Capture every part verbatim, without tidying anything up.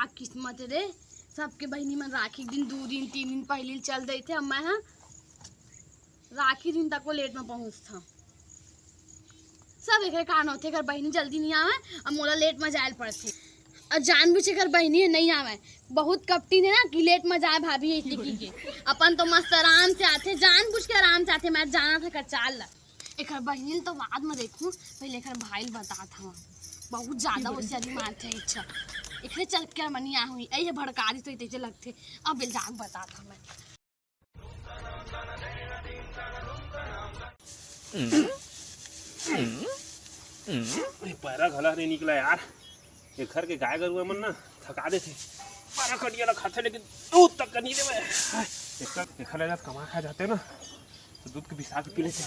का किस्मत रे, सबके बहिनी मन राखी के दिन दू दिन, तीन दिन पहिली चल देथे, अब मैं ह राखी दिन तको लेट में पहुंचथंव। सब एकरे कारण होथे, एकर बहिनी जल्दी नइ आवय, अब मोला लेट में जाए ल पड़थे। अउ जानबूझ के एकर बहिनी नइ आवय, बहुत कपटी हे ना कि लेट में जाए भाभी, ऐसे कहिके। अपन तो मस्त आराम से आथे, जानबूझ के आराम से आथे, मैं जानत हंव एकर चाल ला। एकर बहिनी ल तो बाद में देखहूं, पहले एकर भाई ल बतात हंव। बहुत ज्यादा होशियारी मारथे, अच्छा, एकरे चक्कर में नइ आहूं, यही भड़का दिस तो तइसे लगथे। अब एला जाके बतात हंव मैं। ए, पैरा घला नइ निकला यार। ए घर के गाय गरुवा मन ना थका देथे। पैरा कटिया ला खाथे, लेकिन दूध तक का नइ देवय। एकर, एकर ले जात कमा खा जाते ना, तो दूध के बिसा के पी लेते।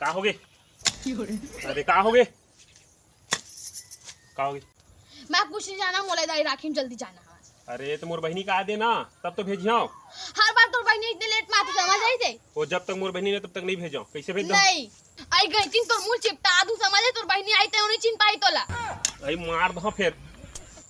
का होगे? अरे का होगे? का होगे? मैं कुछ नइ जानंव, मोला दाई राखी में जल्दी जाना हे। अरे तो मोर बहिनी का दे ना, तब तो भेजिहंव। हर बार तोर बहिनी इतने लेट में आथे, समझ आइस ते? वो जब तक मोर बहिनी नइ हे, तब तक नइ भेजंव। कइसे भेज दंव? नइ, अई गइतिन तोर मुंह चिपटा दूं, समझ आइस? तोर बहिनी आही ते नइ चिन्ह पाही तोला। अई मार दंव फेर।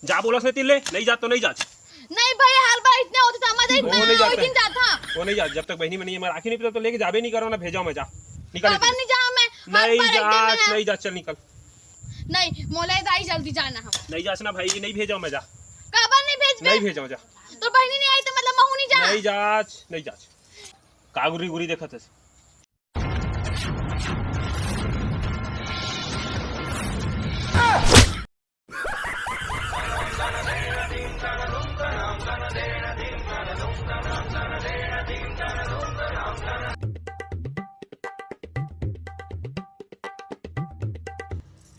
जा बोलस नइ तिल्ले, नइ जात तो नइ जाच। नइ भई, हर बार इतने होथे, समझ आइस? वो नइ जात। दिन जात हंव। वो नइ जात, जब तक बहिनी में नइ हे, मैं राखी नइ पीसंव तो लेके जाबे नइ करंव ना, भेजंव मैं, जा। निकल काबर नइ जांव मैं? नइ जाच, नइ जाच, चल निकल। नइ, मोला दाई जल्दी जाना हे। नइ जाच ना भाई, नइ भेजंव मैं, जा। काबर नइ भेजबे? नइ भेजंव, जा। तोर बहिनी नइ आही त मतलब महूं नइ जांव? नइ जाच, नइ जाच। का गुरी गुरी देखत हस?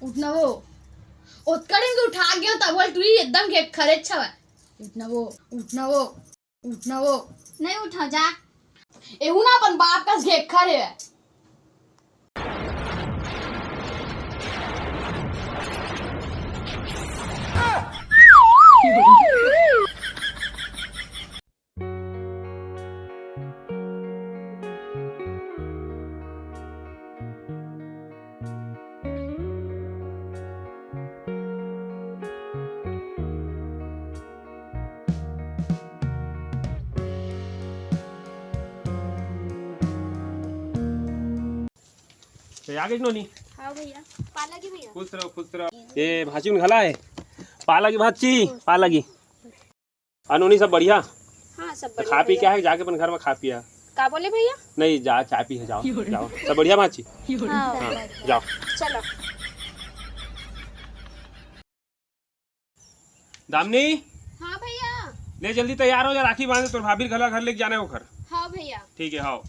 उठ ना वो। ओतका दिन के उठा गेंव, तब बोल टूरी एकदम घेक्खरे छवय। उठ ना वो, उठ ना वो, उठ ना वो। नइ उठंव, जा। एहू ना अपन बाप कस घेक्खर हे। ए, आ गइस नोनी। हाँ भैया, पाला की भैया। खुश रहो, खुश रहो। ए, भांची मन घला हे। पाला की भांची, पाला की। अ नोनी, सब बढ़िया? हाँ, सब तो बढ़िया खा पी भैया। क्या है, जाके अपन घर में खा पिया। का बोले भैया? नहीं, जा, चाय पी है, जाओ, जाओ। सब बढ़िया भांची? हाँ। हाँ, जाओ। चलो। दामिनी। हाँ भैया। ले जल्दी तैयार हो जा, राखी बांधे, तोर भाभी घला घर लेके जाना हे ओखर। हाँ भैया। ठीक है, हाँ।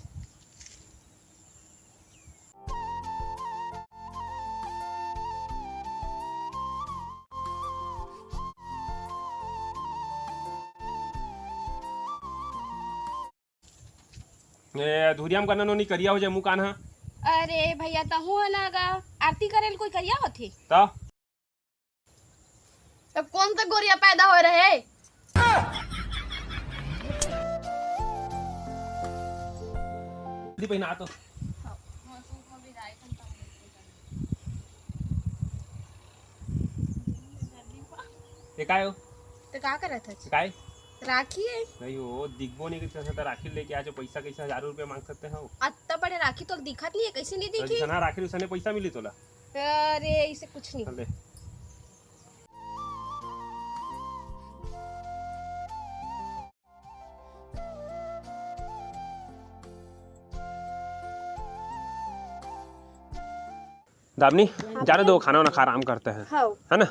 ए, धुरिया म करना नोनी, करिया हो जाए मुँह कान ह। अरे भैया, तहूँ ह ना गा, आरती करे ल कोई करिया होथे? त? तब कौन सा गोरिया पैदा हो रहे? जल्दी पहिना तो। ये काय हो? तो का करत हस? काय? राखी है। नहीं हो, दिखबो नहीं कि तैं राखी लेके आज पैसा कैसे हजारों रुपया मांग सकते हो? अत्ता बड़े राखी तो दिखत नहीं है, कैसे नहीं तो दिखी? जिसना राखी उसने पैसा मिली तोला। अरे, इसे कुछ नहीं। चल दे। दामिनी, हाँ जाने भैया। दो, खाना वाना खा, आराम करते हैं। हाँ। है ना?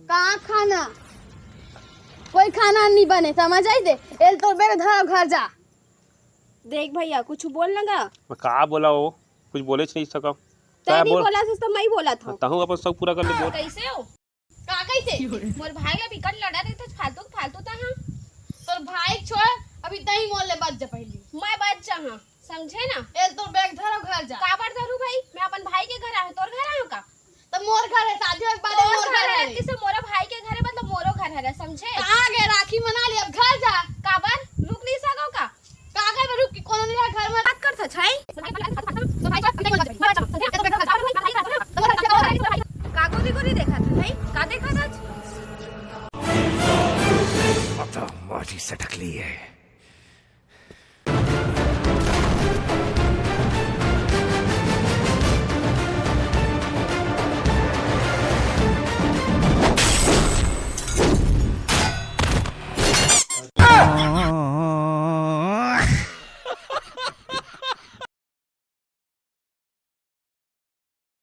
कहाँ खाना? कोई खाना नहीं बने, समझ आई दे। एल तो बेरे धरा घर जा। देख भैया, कुछ बोल ना गा। मैं का बोला हो? कुछ बोले नहीं सकब। तै नहीं बोला, तो मैं ही बोला था। तहूँ अपन शौक पूरा कर ले, हाँ, बोल। कैसे हो? मोर भाई ला बिकट लड़ा रहिथे, फालतू के फालतू तैं हा। तोर भाई छोड़, अभी तैं मोर ले बच जा पहिली। मैं बच जाहूं, समझे ना? ए, तोर बैग धर।